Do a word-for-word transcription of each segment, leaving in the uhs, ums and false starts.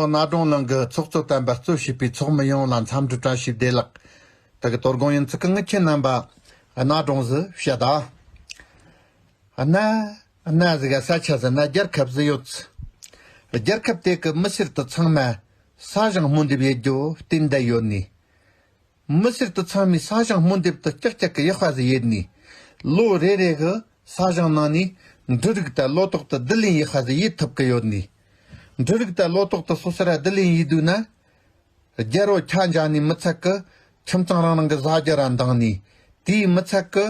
གནའ་གྲོང་ནང་གི་ཚོགས་གཙོ་དམ་པ་གཙོ་བྱས་པའི་ཚོགས་མི་ཡོངས་ལ་འཚམས་འདྲི་བཀྲ་ཤིས་བདེ་ལེགས། ད་གི་དོ་དགོང་ཡིན་ཚུལ་གི་ངི་ཁྱེད་རྣམ་པ་གནའ་གྲོང་ཟིག་བཤད་ད། གནའ་གནའ་ཟིག་ག་ས་ཆ་ཟིག་ན་རྒྱལ་ཁབ་ཟིག་ཡོད། རྒྱལ་ཁབ་དེ་གི་མི་སེར་དུ་ཚང་མ་ས་ཞིང་རྨོ་འདེབས་ཡེད་རྒྱུ་རྟེན་གདན་ཡོད་ནི། མི་སེར་དུ་ཚང་མས་ས་ཞིང་རྨོ་འདེབས་དུ་ཀྱག་ཀྱག་གི་ཡག་པ་ཟིག་ཡེད་ནི། ལོ་རེ་རེ་གི་ས་ཞིང་ནང་ནས་འབྲུ་རིགས་དང་ལོ་ཏོག་དུ་བསྡུ་ལེན་ཡག་པ་ཟིག་ཡེད་ཐུབ་གི་ཡོད་ནི། འབྲུ་རིགས་དང་ལོ་ཏོག་དུ་སོ་སོ་ར་བསྡུ་ལེན་ཡེད་དུས་ན། རྒྱལ་པོ་ཁྱ་འཇག་ནི་མི་ཚད་གི་ཁྱིམ་ཚང་རང་རང་གི་ཟ་རྒྱུ་ར་འདང་ནི། དེའི་མི་ཚད་གི་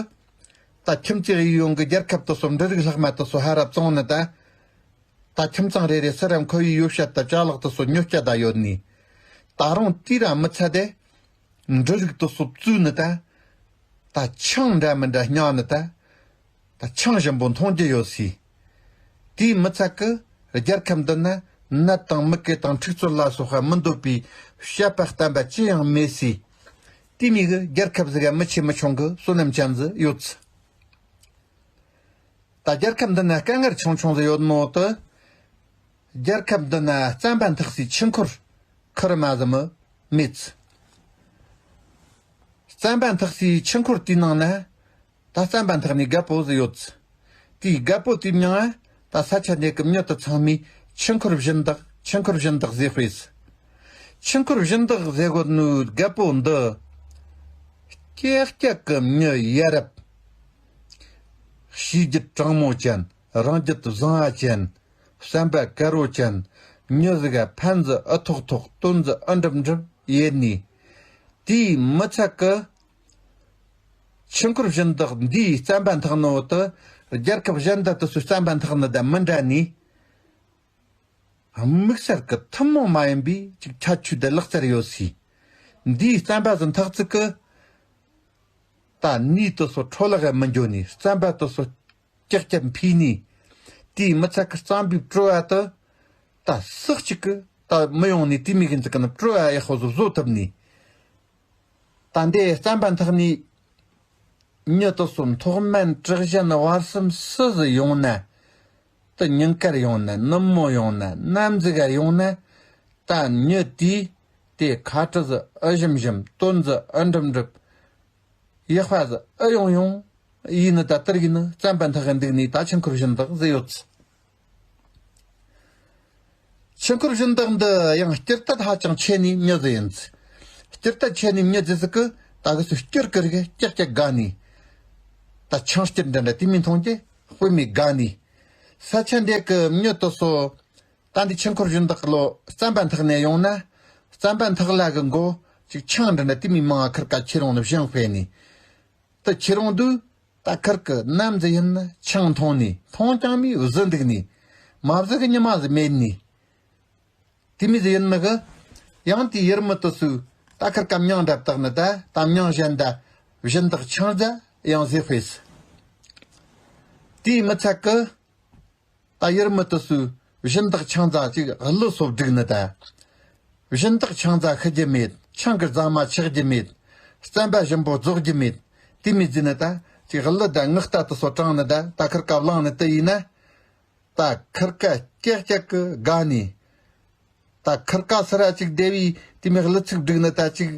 ད་ཁྱིམ་གཅིག་ཡིན་ཡོང་གི་རྒྱལ་ཁབ་དུ་སོ་འབྲུ་རིགས་ལྷག་མ་དུ་སོ་ཧ་ར་བཙོང་ནི་ད། ད་ཁྱིམ་ཚང་རེ་རེ་སུ་ར་མཁོ་བའི་ཡོ་བྱད་དང་ཅ་ལག་དུ་སོ་ཉོ་སྤྱད་ད་ཡོད་ནི། ད་རུང་དེ་ར་མི་ཚད་དེ། འབྲུ་རིགས་དུ་སོ་བཙོས་ནི་ད། ད་ཆང་འདྲ་མི་འདྲ་བསྙལ་ནི་ད། ད་ཆང་ཞིམ་པོ་འཐུང་རྒྱུ་ཡོད་སྲིད། དེའི་མི་ཚད་གི་རྒྱལ་ཁབ་འདི་ན་ནད་དང་མུ་གེ་དང་འཁྲུག་རྩོད་ལ་སོགས་པ་མི་འདོད་པའི་བཤད་པ་བསྟན་པ་ཅི་ཡང་མེད་སྲིད། དེ་མིན་གི་རྒྱལ་ཁབ་ཟིག་ག་མི་ཆེ་མི་ཆུང་གི་བསོད་ནམས་ཅན་ཟིག་ཡོད་སྲིད། ད་རྒྱལ་ཁབ་འདི་ན་དཀའ་ངལ་ཆུང་ཆུང་ཟིག་ཡོད་ནོ་དེ། རྒྱལ་ཁབ་འདི་ན་རྩམ་པ་འཐག་སའི་ཆུ་འཁོར་ཁུར་མ་ཟིག་མི་མེད། རྩམ་པ་འཐག་སའི་ཆུ་འཁོར་དེའི་ནང་ན་ད་རྩམ་པ་འཐག་ནི་རྒད་པོ་ཟིག་ཡོད། དེའི་རྒད་པོ་དེའི་མྱིང་ང་ད་ས་ཆ་འདི་གི་མྱི་དེ་ཚང་མས་ཆུ་འཁོར་བཞིན་བདག་ཆུ་འཁོར་བཞིན་བདག་ཟེར་བས། ཆུ་འཁོར་བཞིན་བདག་ཟེར་གོ་ནོ་རྒད་པོ་འདི་ཀྱག་ཀྱག་གི་མྱི་ཡ་རབས། གཤིས་རྒྱུད་དྲང་མོ་ཅན། རང་རྒྱུད་བཟང་ང་ཅན། བསམ་པ་དཀར་བོ་ཅན། མྱི་ཟིག་ག་ཕན་ཟིག་ཨེ་ཐོགས་ཐོགས་དོན་ཟིག་ཨེ་འགྲུབ་འགྲུབ་ཡེད་ནི། དེའི་མི་ཚད་གི་ཆུ་འཁོར་བཞིན་བདག་འདིའི་རྩམ་པ་འཐག་ནོ་དེ་རྒྱལ་ཁབ་གཞན་དག་དུ་སོའི་རྩམ་པ་འཐག་ནི་དང་མི་འདྲ་ནི། དམིགས་བསལ་གི་ཐུན་མོང་མ་ཡིན་པའི་ཅིག་ཁྱད་ཆོས་དེ་ལག་རྩལ་ཡོད་སྲིད། འདིའི་རྩམ་པ་ཟིག་འཐག་ཚིག་གི་ད་ནི་དེ་སོ་འཕྲོ་བརླག་ག་མི་འགྱོ་ནི། རྩམ་པ་དེ་སོ་ཀྱག་ཀྱག་འཕེལ་ནི། དེའི་མི་ཚད་གི་རྩམ་པའི་བྲོ་བ་དེ་ད་སུ་གཅིག་གི་ད་མི་ཡོང་ནི། དེ་མིན་གི་འཛི་གི་ནི་བྲོ་བ་ཡག་པོ་ཟིག་བཟོ་ཐུབ་ནི། ད་འདི་རྩམ་པ་འཐག་ནི་མྱི་དེ་སོ་མཐོ་དམན་དྲག་ཞན་བར་གསུམ་སུ་ཟིག་ཡོང་ན། དེ་ཉིན་དཀར་ཡོང་ན་ནུབ་མོ་ཡོང་ན་ནམ་ཟིག་ག་ཡོང་ན། ད་མྱི་དེས་དེ་ཁ་བྲི་ཟིག་ཨེ་ཞིམ་ཞིམ་དོན་ཟིག་ཨེ་འགྲུབ་འགྲུབ། ཡག་པ་ཟིག་ཨེ་ཡོང་ཡོང་། ཡིན་ནི་ད་དེར་གི་ནི་རྩམ་པ་འཐག་གི་འདུག་ནི་ད་ཆུ་འཁོར་བཞིན་བདག་ཟིག་ཡོད་ཚི། ཆུ་འཁོར་བཞིན་བདག་འདི་ཡང་སྤྱིར་ཐད་ཧ་ཅང་ཆེ་ནི་མྱི་ཟིག་ཡིན་ཚི། སྤྱིར་ཐད་ཆེ་ནི་མྱི་ཟིག་ཟིག་གི་ད་གི་སུ་སྐྱུར་གི་རིགས་ཀྱག་ཀྱག་དགའ་ནི། ད་ཆང་སྐྱུར་འདྲ་འདྲ་དེ་མིན་འཐུང་གི་དཔེ་མི་དགའ་ནི། ས་ཆ་འདི་གི་མྱི་དེ་སོ། ད་འདི་ཆུ་འཁོར་བཞིན་བདག་ལོ་རྩམ་པ་འཐག་ནས་ཡོང་ན། རྩམ་པ་འཐག་ལ་གི་མགོ་ཅིག་ཆང་འདྲ་འདྲ་དེ་མི་མང་ང་ཁུར་ཀ་ཁྱེར་ཡོང་ནི་བཞེངས་ཕེ་ནི། དེ་ཁྱེར་ཡོང་དུས་ད་ཁུར་གི་ནམ་ཟིག་ཡིན་ན་ཆང་འཐུང་ནི། འཐུང་ཀྱང་མི་བཟི་འདུག་ནི། མ་བཟི་གི་ཉི་མ་ཟིག་མེད་ནི། དེ་མི་ཟིག་ཡིན་ནི་གི། ཡང་དེའི་ཡུལ་མི་དེ་སུ་ད་ཁུར་ཀ་མྱིང་འདྲ་བཏགས་ནི་ད་ད་མྱིང་གཞན་ད་བཞིན་བདག་ཆང་རྫ་ཡང་ཟེར་ཕེ་སི། དེའི་མི་ཚད་གི། ད་ཡུལ་མི་དེ་སུ་བཞིན་བདག་ཆང་རྫ་ཅིག་གླུ་སོ་བསྒྲིགས་ནི་ད། བཞིན་བདག་ཆང་རྫ་ཤི་རྒྱུ་མེད། ཆང་གི་རྫ་མ་ཆག་རྒྱུ་མེད། རྩམ་པ་ཞིམ་པོ་རྫོགས་རྒྱུ་མེད། དེ་མི་ཟིན་ནི་ད་ཅིག་གླུ་ད་ངག་རྟ་དེ་སོ་དྲངས་ནི་ད་ད་ཁུར་ཀ་བླངས་ནི་དེ་ཡིན་ན། ད་ཁུར་ཀ་ཀྱག་ཀྱག་གི་དགའ་ནི། ད་ཁུར་ཀ་སི་ར་ཅིག་སྡེ་བའི་དེ་མི་གླུ་ཚིག་བསྒྲིགས་ནི་ད་ཅིག་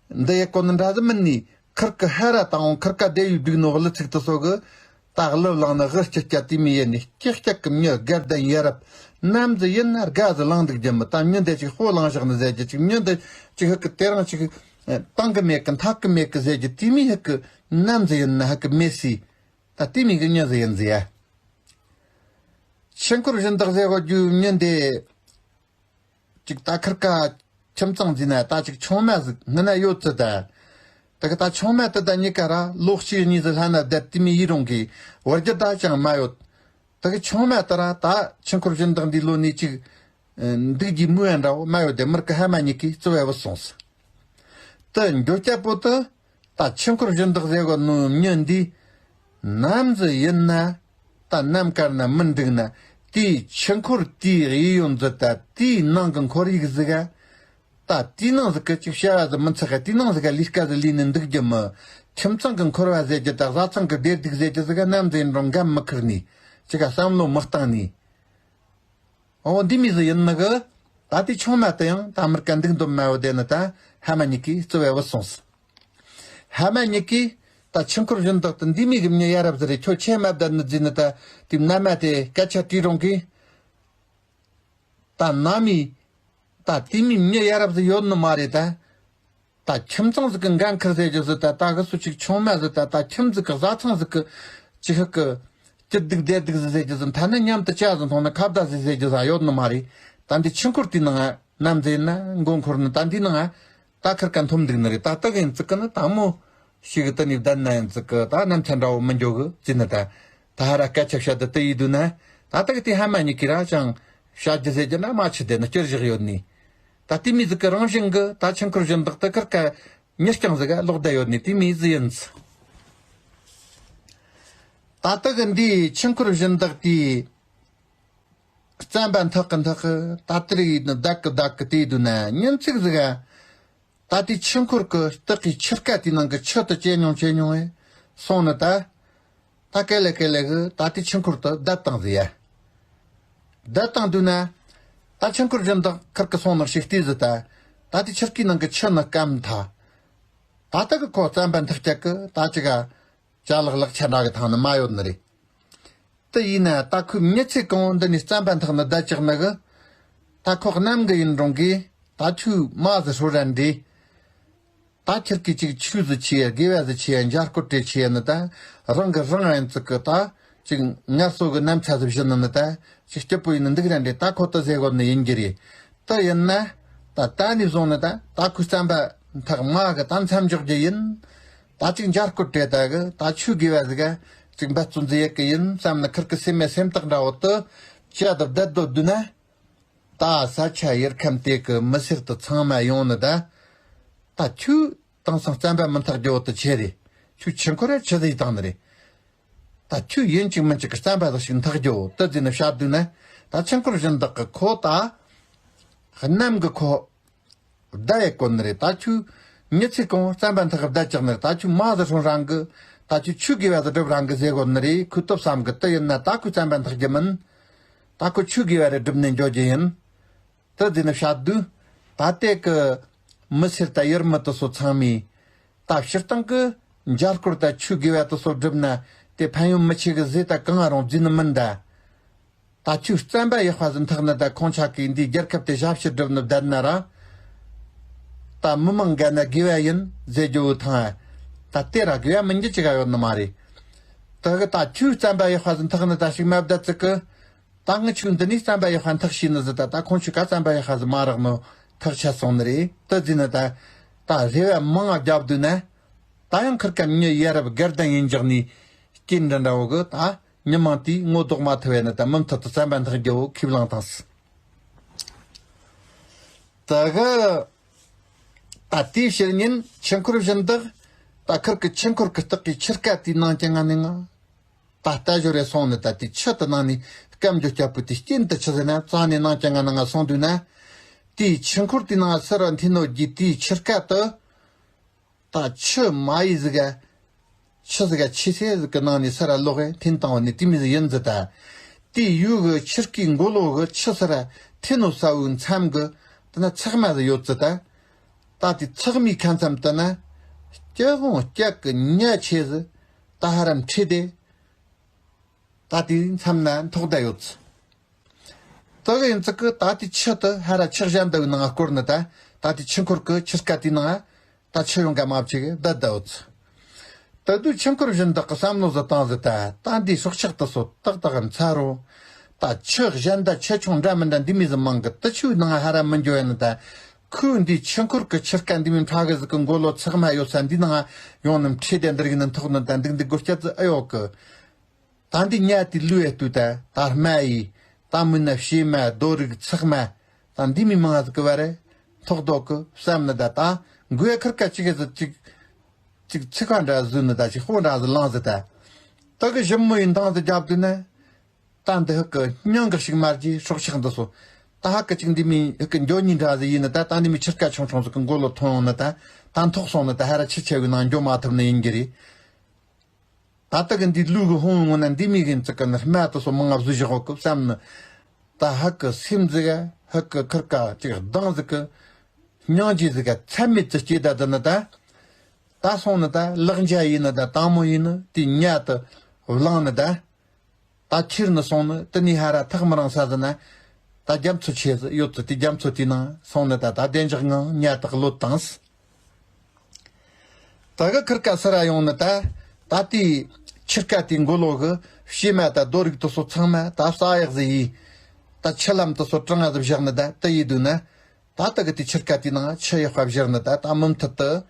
འདི་ཡེ་གོ་ནི་འདྲ་ཟིག་མིན་ནི། ཁུར་ཀ་ཧ་ར་དང་ཁུར་ཀ་སྡེ་བའི་བསྒྲིགས་ནོ་གླུ་ཚིག་དེ་སོ་གི། ད་གླུ་བླངས་ནི་གི་སྐྱིད་སྐྱིད་དེ་མི་ཡེ་ནི། ཀྱག་ཀྱག་གི་མྱི་དགའ་ལྡན་ཡ་རབས་ནམ་ཟིག་ཡིན་ན་དགའ་ཟིག་ལངས་འདུག་རྒྱུ་མི། ད་མྱི་འདི་ཅིག་སྤོ་ལངས་བཞག་ནི་ཟེར་རྒྱུ་ཅིག་མྱི་འདི་ཅིག་ཧི་ཀི་དེ་རིང་ཅིག་བཏང་གི་མེད་གི་འཐག་གི་མེད་གི་ཟེར་རྒྱུ་དེ་མི་ཧི་ཀི་ནམ་ཟིག་ཡིན་ན་ཧི་ཀི་མེད་སི། ད་དེ་མི་གི་མྱི་ཟིག་ཡིན་ཟིག་ཡ། ཆུ་འཁོར་བཞིན་བདག་ཟེར་གོ་རྒྱུ་མྱི་འདི། ཅིག་ད་ཁུར་ཀ་ཁྱིམ་ཚང་འཛིན་ན་ད་ཅིག་ཆུང་མ་ཟིག་སྔུན་ན་ཡོད་ཚི་ད། ད་གི་ད་ཆུང་མ་དེ་ད་གཉིས་ཀ་ར་ལོ་གཅིག་གཉིས་ཟིག་ལྷན་ན་བསྡད་དེ་མི་ཡི་རུང་གི་བར་རྒྱུ་ད་ཅང་མ་ཡོད། ད་གི་ཆུང་མ་དེ་ར་ད་ཆུ་འཁོར་བཞིན་བདག་འདི་ལོ་ནི་ཅིག་འདུག་རྒྱུ་མུ་ཡ་འདྲ་བོ་མ་ཡོད་དེ་མིར་གི་ཧ་མ་གཉིས་ཀི་རྩི་བས་བུད་སོང་སི། ད་འགྱོ་སྐྱ་པོ་དེ། ད་ཆུ་འཁོར་བཞིན་བདག་ཟེར་གོ་ནོ་མྱི་འདི། ནམ་ཟིག་ཡིན་ན། ད་ནམ་མཁའ་ན་མི་འདུག་ན། དེའི་ཆུ་འཁོར་དེའི་གཡས་གཡོན་ཟིག་ད་དེའི་ནང་གི་ཁོར་ཡུག་ཟིག་ག་ད་དེའི་ནང་ཟིག་གི་ཅིག་བྱ་བ་ཟིག་མི་ཚེག་ག་དེའི་ནང་ཟིག་ག་ལས་ཀ་ཟིག་ལས་ནི་འདུག་རྒྱུ་མི། ཁྱིམ་ཚང་གི་འཁོར་བ་ཟེར་རྒྱུ་ད་བཟའ་ཚང་གི་བདེ་སྡུག་ཟེར་རྒྱུ་ཟིག་ག་ནམ་ཟིག་ཡིན་རུང་འགན་མི་འཁུར་ནི། ཅིག་ག་བསམ་བློ་མི་བཏང་ནི། འོ་འདི་མི་ཟིག་ཡིན་ནི་གི། ད་དེ་ཆུང་མ་དེ་ཡང་ད་མི་ཀ་འདུག་འདོམ་མ་བོ་དེ་ནི་ད་ཧ་མ་གཉིས་ཀས་རྩི་བས་བུད་སོང་ཟིག་ཧ་མ་གཉིས་ཀས་ད་ཆུ་འཁོར་བཞིན་བདག་ཏུ་འདི་མི་གི་མྱི་ཡ་རབས་ཟིག་རེད། ཁྱོད་ཆེ་མ་བསྡད་ནི་ཟིག་ནི་ད་དེ་མནའ་མ་དེ་སྐད་ཆ་དྲིས་རུང་གིས། ད་ནང་མི་ད་དེ་མི་མྱི་ཡ་རབས་ཟིག་ཡོད་ནི་མ་རེད་ད། ད་ཁྱིམ་ཚང་ཟིག་གི་འགན་འཁུར་ཟེར་རྒྱུ་ཟིག་ད་ད་གི་སུ་ཅིག་ཆུང་མ་ཟིག་ད་ད་ཁྱིམ་ཟིག་གི་བཟའ་ཚང་ཟིག་གི་ཅི་ཧི་གི་སྐྱིད་སྡུག་བདེ་སྡུག་ཟིག་ཟེར་རྒྱུ་ཟིག་ཐ་ན་མཉམ་དུ་ཅག་ཟིག་མཐོང་ན་ཁ་བརྡ་ཟིག་ཟེར་རྒྱུ་ཟིག་ཡོད་ནི་མ་རེད། ད་འདི་ཆུ་འཁོར་དེའི་ནང་ང་ནམ་ཟེར་ན་མགོ་འཁོར་ནི་ད་འདིའི་ནང་ང་ད་ཁིར་ཀ་འཐོམ་འདུག་ནི་རེད། ད་ལྟ་གི་ཡིན་ཙི་གི་ནི་དང་མོ་ཞིག་གི་ད་ནི་བསྡད་ན་ཡིན་ཙི་གི་ད་ནམ་ཆ་འདྲ་བོ་མི་འགྱོ་གི་ཟེར་ནི་ད། ད་ཧ་ར་སྐད་ཆ་བཤད་དུ་དུ་ཡིས་དུས་ན། ད་ལྟ་གི་དེ་ཧ་མ་གཉིས་ཀྱིས་ར་ཅང་བཤད་རྒྱུ་ཟེར་རྒྱུ་ན་མ་ཆི་དེ་ནི་སྐྱུར་བཞག་ཡོད་ནི། ད་དེ་མི་ཟིག་གི་རང་བཞིན་གི་ད་ཆུ་འཁོར་བཞིན་བདག་ཏུ་ཁིར་ཀ་མྱི་རྐྱང་ཟིག་ག་ལོག་བསྡད་ཡོད་ནི་དེ་མི་ཟིག་ཡིན་ཙི། ད་ལྟ་གི་འདིའི་ཆུ་འཁོར་བཞིན་བདག་དེའི་རྩམ་པ་འཐག་གི་འཐག་གི་ད་ལྟར་ཡིན་ནི་བདག་གི་བདག་གི་དེ་དུས་ན་ཉིན་ཚིག་ཟིག་ག་ད་ལྟའི་ཆུ་འཁོར་གི་སྟག་གི་ཆུ་རྐ་དེའི་ནང་གི་ཆུ་དེ་ཇེ་ཉུང་ཇེ་ཉུང་ངེ་སོང་ནི་ད། ད་ག་ལེ་ག་ལེ་གི་ད་ལྟའི་ཆུ་འཁོར་དེ་བསྡད་བཏང་ཟིག་ཡ། བསྡད་བཏང་དུས་ན། ད་ཆུ་འཁོར་བཞིན་བདག་ཁིར་གི་སོང་ནི་ཞིག་བལྟས་ཟིག་ད། ད་ལྟའི་ཆུ་རྐའི་ནང་གི་ཆུ་ནི་སྐམ་ཐལ། ད་ལྟ་གི་ཁོ་རྩམ་པ་འཐག་རྒྱུ་གི་ད་ཅི་ག་ཅ་ལག་ལག་ཆ་འདྲ་གི་ཐང་ནི་མ་ཡོད་ནི་རེད། དེ་ཡིན་ན་ད་ཁོས་མྱི་ཚེ་གང་བོ་འདི་ནས་རྩམ་པ་འཐག་ནི་བསྡད་ཅག་ནི་གི། ད་ཁོ་གནམ་གི་ཡིན་རུང་གི་ད་ཆུ་མ་ཟི་ཧྲོ་ར་འདྲི། ད་ཁྱེད་ཀྱིས་ཅིག་ཆུ་ཟི་ཆེ་དགེ་བ་ཟི་ཆེ་འཇར་སྐོར་བྲེ་ཆེ་ནི་ད་རང་གི་རང་ཡིན་ཙི་གི་ད་ཅིག་ངལ་གསོ་གི་གནམ་ཆ་ཟི་བཞིན་ནི་ནི་ད་ཅིག་སྐྱིད་པོ་ཡིན་ནི་འདུག་ར་འདྲི། ད་ཁོ་ད་ཟེ་གོ་ནི་ཡིན་གྱི་རེད། དེ་ཡིན་ན་ད་ད་ནས་བཟུང་ནི་ད་ད་ཁོས་རྩམ་པ་འཐག་མ་གི་ད་མཚམས་འཇོག་རྒྱུ་ཡིན། ད་ཅིག་འཇར་སྐོར་བྲེ་ད་གི་ད་ཆུ་དགེ་བ་ཟི་ག་ཅིག་འབད་བརྩོན་ཟི་ཡེད་གི་ཡིན་བསམ་ནི་ཁིར་གི་སེམས་མེད་སེམས་ཐག་འདྲ་བོ་དེ་ཅི་ད་བསྡད་དོ་དུས་ན། ད་ས་ཆ་ཡུལ་ཁམས་དེ་གི་མི་སེར་དུ་ཚང་མ་ཡོང་ནི་ད། ད་ཁྱོད་དེང་སང་རྩམ་པ་མི་འཐག་རྒྱུ་བོ་དུ་ཆེ་རེད། ཁྱོད་ཆུ་འཁོར་ར་ཆུ་ཟིག་བཏང་ནི་རེད། ད་ཁྱོད་ཡིན་གཅིག་མིན་གཅིག་གི་རྩམ་པ་ཟིག་ཞིག་འཐག་རྒྱུ་བོ་དུ་ཟེར་ནི་བཤད་དུས་ན། ད་ཆུ་འཁོར་བཞིན་བདག་གི་ཁོ་ད་གནམ་གི་ཁོ་བསྡད་ཡེ་གོ་ནི་རེད། ད་ཁྱོད་མྱི་ཚེ་གང་བོ་རྩམ་པ་འཐག་བསྡད་ཅག་ནི་རེད། ད་ཁྱོད་མ་ཟི་ཧྲོ་རང་གི་ད་ཁྱོད་ཆུ་དགེ་བ་ཟི་སྒྲུབ་རང་གི་ཟེ་གོ་ནི་རེད། ཁོས་དུ་བསམ་གི་དུ་ཡིན་ན་ད་ཁོས་རྩམ་པ་འཐག་རྒྱུ་མིན། ད་ཁོ་ཆུ་དགེ་བ་རེ་སྒྲུབ་ནས་འཇོག་རྒྱུ་ཡིན། དེ་ཟེར་ནི་བཤད་དུས། ད་ལྟའི་གི་མི་སེར་དང་ཡུལ་མི་དེ་ཚོ་ཚང་མས། ད་སྤྱིར་བཏང་གི་འཇར་སྐོར་དང་ཆུ་དགེ་བ་དེ་ཚོ་བསྒྲུབས་ན་དེ་ཕན་ཡོན་མི་ཆེ་གི་ཟེར་ད་གང་རུང་བརྫིས་ནི་མིན་ད། ད་ཆུ་རྩམ་པ་ཡག་པ་ཟིག་འཐག་ནི་ད་ཁོང་ཆ་གིས་འདིའི་རྒྱལ་ཁབ་དེ་ཞབས་ཕྱི་བསྒྲུབས་ནི་བསྡད་ན་ར། ད་མི་མང་ག་ན་དགེ་བ་ཡིན་ཟེར་རྒྱུ་བོ་ཐང་། ད་དེ་ར་དགེ་བ་མིན་རྒྱུ་ཅི་ག་ཡོད་ནི་མ་རེད། དེ་གི་ད་ཆུ་རྩམ་པ་ཡག་པ་ཟིག་འཐག་ནི་ད་ཞིག་མ་བསྡད་ཙི་གི། ད་ངི་ཆུ་འདི་ནས་རྩམ་པ་ཡག་པ་འཐག་ཤེས་ནི་ཟིག་ད། ད་ཁོང་ཆུ་ག་རྩམ་པ་ཡག་པ་ཟིག་མ་རག་ནོ་ཐག་ཆད་སོང་ནི་རེད། དེ་ཟེར་ནི་ད། ད་རེ་བ་མང་ང་བརྒྱབ་དུས་ན། ད་ཡང་ཁིར་ཀ་མྱི་ཡ་རབས་སྒེར་དང་ཡིན་འཇགས་ནི་རྐྱེན་འདྲ་འདྲ་བོ་གི་ད་མྱི་མང་དེས་ངོ་ལྡོག་མ་ཐུབ་བས་ནི་ད་མུ་མཐུད་དུ་རྩམ་པ་འཐག་རྒྱུ་བོ་ཁས་བླངས་བཏང་སི། ད་གི་ད་དེའི་ཕྱིར་ཉིན་ཆུ་འཁོར་བཞིན་བདག་ད་ཁིར་ཀི་ཆུ་འཁོར་གི་སྟག་གི་ཆུ་རྐ་དེའི་ནང་གི་ང་ནི་ང་། ད་ལྟ་ཞོར་རེ་སོང་ནི་ད་དེ་ཆུ་དེ་ནང་ནས་སྐམ་རྒྱུ་སྐྱ་པོ་དེ་རྐྱེན་དུ་ཆུ་ཟེར་ན་རྩ་ནས་ནང་གི་ང་ནི་ང་སོང་དུས་ན། དེའི་ཆུ་འཁོར་དེའི་ནང་སུ་ར་འཐེན་ནོ་རྒྱུ་དེའི་ཆུ་རྐ་དེ། ད་ཆུ་མ་ཡི་ཟིག་ག་ཆུ་ཟིག་ག་ཆུ་སེར་ཟིག་གི་ནང་ནས་སུ་ར་ལོག་གི་འཐེན་བཏང་བ་ནི་དེ་མི་ཟིག་ཡིན་ཟིག་ད། དེའི་ཡུལ་གི་ཆུ་རྐའི་མགོ་ལོག་གི་ཆུ་སུ་ར་འཐེན་ནོ་ས་བོའི་མཚམས་གི་དེ་ན་ཚགས་མ་ཟིག་ཡོད་ཟིག་ད། ད་དེ་ཚགས་མའི་ཁ་མཚམས་དེ་ན་སྐྱི་བོང་སྐྱ་གི་ཉ་ཆེ་ཟིག་ད་ཧ་རམ་ཁྲིད་དེ། ད་དེའི་མཚམས་ན་འཐོག་བསྡད་ཡོད་ཟིག་དེ་གི་ཡིན་ཙི་གི་ད་དེ་ཆུ་དེ་ཧ་ར་ཆུ་གཞན་དག་ནང་སྐོར་ནི་ད། ད་དེ་ཆུ་འཁོར་གི་ཆུ་རྐ་དེའི་ནང་ད་ཆུ་ཡོང་ག་མ་བཅུག་གི་བསྡད་བསྡད་ཡོད་ཟིག་དེ་དུས་ཆུ་འཁོར་བཞིན་བདག་གི་བསམ་བློ་ཟིག་བཏང་ཟིག་ད། ད་འདིའི་སྲོག་ཆགས་དེ་ཚོ་ཏག་ཏག་འཚར་རོ། ད་ཆུ་གཞན་ད་ཆུ་ཆུང་འདྲ་མི་འདྲ་འདི་མི་ཟིག་མང་གི་དེ་ཆུའི་ནང་ཧ་ར་མི་འགྱོ་ཡ་ནི་ད། ཁོས་འདིའི་ཆུ་འཁོར་གི་ཆུ་རྐ་འདི་མི་ཕྲ་གི་ཟིག་གི་མགོ་ལོག་ཚགས་མ་ཡོད་ས་འདི་ནང་ཡོང་ནི་ཁྲིད་དེ་འདི་རིགས་ནི་འཐོག་ནི་ད་འདུག་འདི་སྒོ་སྐྱ་ཙི་ཨེ་ཡོད་གི་ད་འདི་ཉལ་དེ་ལུས་ཡེ་ལྟོས་ད། ད་རྨ་ཡི་ད་མུན་ན་བྱེ་མ་རྡོ་རིགས་ཚགས་མ་ད་འདི་མི་མང་ཟིག་གི་བ་རེ་ཐོག་རྡོ་གི་བསམ་ནི་ད། ད་མགོའི་ཁུར་ཀ་ཅིག་གི་ཟིག་ཅིག་ཅིག་ཚིག་ཁ་འདྲ་བཟོས་ནི་ད། ཅིག་ཧོ་འདྲ་ཟིག་ལངས་ཟིག་ད། ད་གི་ཞིབ་མོ་ཡི་འདང་ཟིག་རྒྱབ་དུས་ན། ད་འདི་ཧུ་གི་སྙིང་གི་ཞིག་མ་རྒྱས་སྲོག་ཆགས་འདི་སོ། ད་ཧ་གི་ཅིག་འདི་མི་ཧུ་གི་འགྱོ་ཉིན་འདྲ་ཟིག་ཡིན་ནི་ད། ད་འདི་མི་ཆུ་རྐ་ཆུང་ཆུང་ཟིག་གི་མགོ་ལོག་ཐོན་ཡོང་ནི་ད། ད་འཐོག་སོང་ནི་ད། ཧ་ར་ཆུ་ཆེ་བའི་ནང་འགྱོ་མ་ཐུབ་ནི་ཡིན་གྱི་རེད། ད་ལྟ་གི་འདི་ལུས་གི་ཧོང་ངོ་ན་འདི་མི་གི་ཙི་གི་ནི་རྨ་དེ་ཚོ་མང་ང་བཟོས་བཞག་གོ་གི་བསམ་ནི། ད་ཧ་གི་སེམས་ཟིག་ག་ཧ་གི་ཁིར་ཀ་ཅིག་གདངས་ཟིག་གི་སྙིང་རྗེ་ཟིག་ག་ཚད་མེད་ཅིག་སྐྱེས་ད་དུ་ནི་ད། ད་སོང་ནི་ད་ལག་འཇའ་ཡིན་ནི་ད་དང་མོ་ཡིན་ནི་དེ་ཉལ་དུ་བླངས་ནི་ད། ད་ཁྱེར་ནི་སོང་ནི་དེ་ནས་ཧ་ར་ཐག་མི་རིང་ས་ཟིན་ན། ད་རྒྱ་མཚོ་ཆེ་ཟིག་ཡོད་ཚུལ་དེ་རྒྱ་མཚོ་དེའི་ནང་སོང་ནི་ད་ད་བདེ་འཇགས་ངང་ཉལ་དག་ལོད་བཏང་། ད་གི་ཁིར་ཀ་སི་ར་ཡོང་ནི་ད། ད་དེའི་ཆུ་རྐ་དེའི་མགོ་ལོག་གི་བྱེ་མ་ད་རྡོ་རིགས་དུ་སོ་ཚང་མ་ད་ས་ཡག་ཟིག་ཡིས། ད་ཆུ་ལམ་དུ་སོ་གྲང་ང་ཟིག་བཞག་ནི་ད་དེ་ཡིས་དུས་ན། ད་ད་གི་དེའི་ཆུ་རྐ་དེའི་ནང་ཆུ་ཡག་པ་བཞག་ནི་ད་ད་མུ་མཐུད་དུ།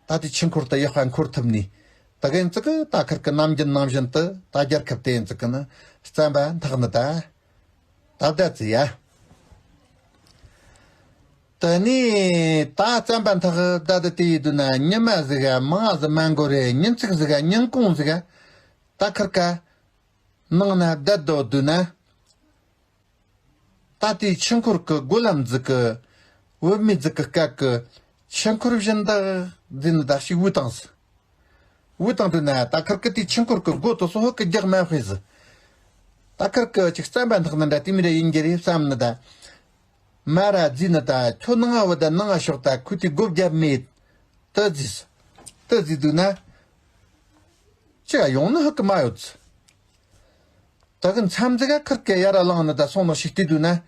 ད་དེའི་ཆུ་འཁོར་དུ་ཡག་པ་འཁོར་ཐུབ་ནི། ད་གི་ཙི་གི་ད་ཁིར་ཀི་ནམ་རྒྱུན་ནང་བཞིན་དུ་ད་རྒྱལ་ཁབ་དེ་ཙི་གི་ནི་རྩམ་པ་འཐག་ནི་ད། ད་ད་ཙི་ཡ། དེ་ནས་ད་རྩམ་པ་འཐག་ད་ད་དེ་ཡི་དུས་ན་ཉི་མ་ཟིག་ག་མང་ཟིག་མ་འགོར་རེ་ཉིན་ཚིགས་ཟིག་ག་ཉིན་གུང་ཟིག་ག་ད་ཁིར་ཀ་ནང་ན་བསྡད་དོ་དུས་ན། ད་དེའི་ཆུ་འཁོར་གི་སྒོ་ལམ་ཟིག་གི་བུད་མེད་ཟིག་གི་སྐད་གི་ཆུ་འཁོར་བཞིན་དག་ཟིན་ནི་ད་ཞིག་བུད་བཏང་ཟིག་བུད་བཏང་དུས་ན་ད་ཁིར་ཀི་དེའི་ཆུ་འཁོར་གི་སྒོ་དུ་སོ་ཧོ་གི་རྒྱག་མ་དཔེ་ཟིག་ད་ཁིར་ཀི་ཅིག་རྩམ་པ་འཐག་ནི་འདྲ་དེ་མི་རེ་ཡིན་གྱི་རེད་བསམ་ནི་ད། མ་ར་རྫི་ནི་ད་ཁྱོད་ནང་ང་བུད་ད་ནང་ང་ཤོག་ད་ཁུ་དེ་སྒོ་བརྒྱབ་མེད། ཏི་རྫིས། ཏི་རྫི་དུས་ན། ཅི་ག་ཡོང་ནི་ཧུ་གི་མ་ཡོད། ད་གི་མཚམས་ཟིག་ག་ཁིར་ཀི་ཡ་ར་ལངས་ནི་ད་སོང་ནི་ཞིག་བལྟས་དུས་ན།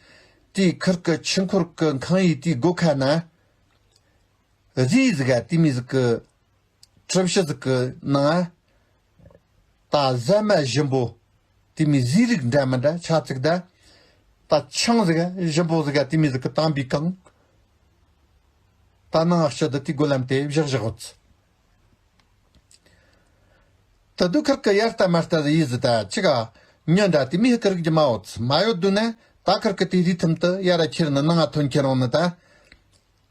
དེའི་ཁིར་ཀི་ཆུ་འཁོར་གི་ཁང་ཡི་དེའི་སྒོ་ཁ་ན། རྫི་ཟིག་ག་དེ་མི་ཟིག་གི་གྲུ་བཞི་ཟིག་གི་ནང་ང་། ད་ཟ་མ་ཞིམ་པོ། དེ་མི་ཟས་རིགས་འདྲ་མི་འདྲ་ཆ་ཚིག་ད། ད་ཆང་ཟིག་ག་ཞིམ་པོ་ཟིག་ག་དེ་མི་ཟིག་གི་དམ་པའི་གང་། ད་ནང་ང་ཕྱི་དུ་དེའི་སྒོ་ལམ་དེ་བཞག་བཞག་ཡོད། ད་དུ་ཁིར་ཀི་ཡར་ལྟ་མར་ལྟ་ཟིག་ཡིས་ཟིག་ད་ཅི་ག་ཉོན་འདྲ་དེ་མི་ཧི་ཀི་རིགས་ཀྱི་མ་ཡོད་མ་ཡོད་དུས་ན་ད་ཁིར་ཀི་དེའི་རི་ཐུམ་དུ་ཡ་ར་ཁྱེར་ནི་ནང་ང་ཐོན་ཁྱེར་འོང་ནི་ད།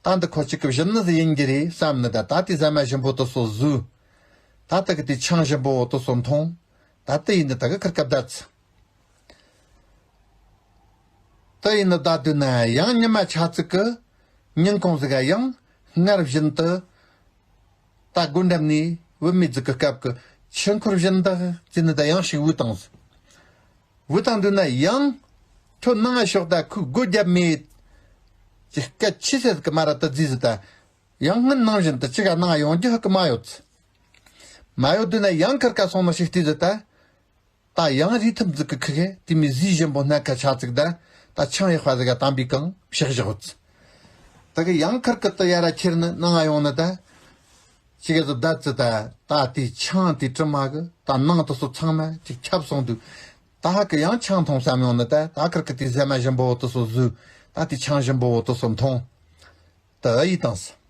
ད་འདི་ཁོ་གཅིག་གི་བཞིན་ནི་ཟིག་ཡིན་གྱི་རེད་བསམ་ནི་ད་ད་དེ་ཟ་མ་ཞིམ་པོ་དུ་སོ་ཟོས། ད་ད་གི་དེ་ཆང་ཞིམ་པོ་དུ་སོ་འཐུང་། ད་དེ་ཡིན་ནི་ད་གི་ཁིར་ཀ་བསྡད་ཚི། དེ་ཡིན་ནི་ད་དུས་ན་ཡང་ཉི་མ་ཆ་ཚིག་གི་ཉིན་གུང་ཟིག་ག་ཡང་སྔར་བཞིན་དུ། ད་སྒོ་འགྲམ་ནས་བུད་མེད་ཟིག་གི་སྐབས་ཀྱི་ཆུ་འཁོར་བཞིན་དག་ཟེར་ནི་ད་ཡང་ཞིག་བུད་བཏང་ཟིག་བུད་བཏང་དུས་ན་ཡང་ཁྱོད་ནང་ང་ཤོག་ད་ཁོས་སྒོ་བརྒྱབ་མེད། ཅིག་སྐད་ཆེ་ཟེར་གི་མ་ར་ད་རྫི་ཟིག་ད་ཡང་སྔར་ནང་བཞིན་དུ་ཅི་ག་ནང་ང་ཡོང་རྒྱུ་ཧ་གི་མ་ཡོད་ཟིག་མ་ཡོད་དུས་ན་ཡང་ཁིར་ཀ་སོང་ནི་ཞིག་བལྟས་ཟིག་ད། ད་ཡང་རི་ཐུམ་ཟིག་གི་ཁུག་གེ་དེ་མི་ཟས་ཞིམ་པོ་སྣ་ཁ་ཆ་ཚིག་ད། ད་ཆང་ཡག་པ་ཟིག་ག་དམ་པའི་གང་བཞག་བཞག་ཡོད་ཟིག་ད་གི་ཡང་ཁིར་ཀི་དུ་ཡ་ར་ཁྱེར་ནི་ནང་ང་ཡོང་ནི་ད། ཅི་ག་ཟིག་བསྡད་ཟིག་ད། ད་དེའི་ཆང་དེའི་དྲི་མ་གི་ད་ནང་དུ་སོ་ཚང་མ་ཅིག་ཁྱབ་སོང་དུས། ད་ཧ་གི་ཡང་ཆང་འཐུང་བསམ་ཡོང་ནི་ད། ད་ཁིར་ཀི་དེའི་ཟ་མ་ཞིམ་པོ་དུ་སོ་ཟོས། ད་དེའི་ཆང་ཞིམ་པོ་དུ་སོ་འཐུང་། ད་ཨ་ཡི་བཏང་ཟིག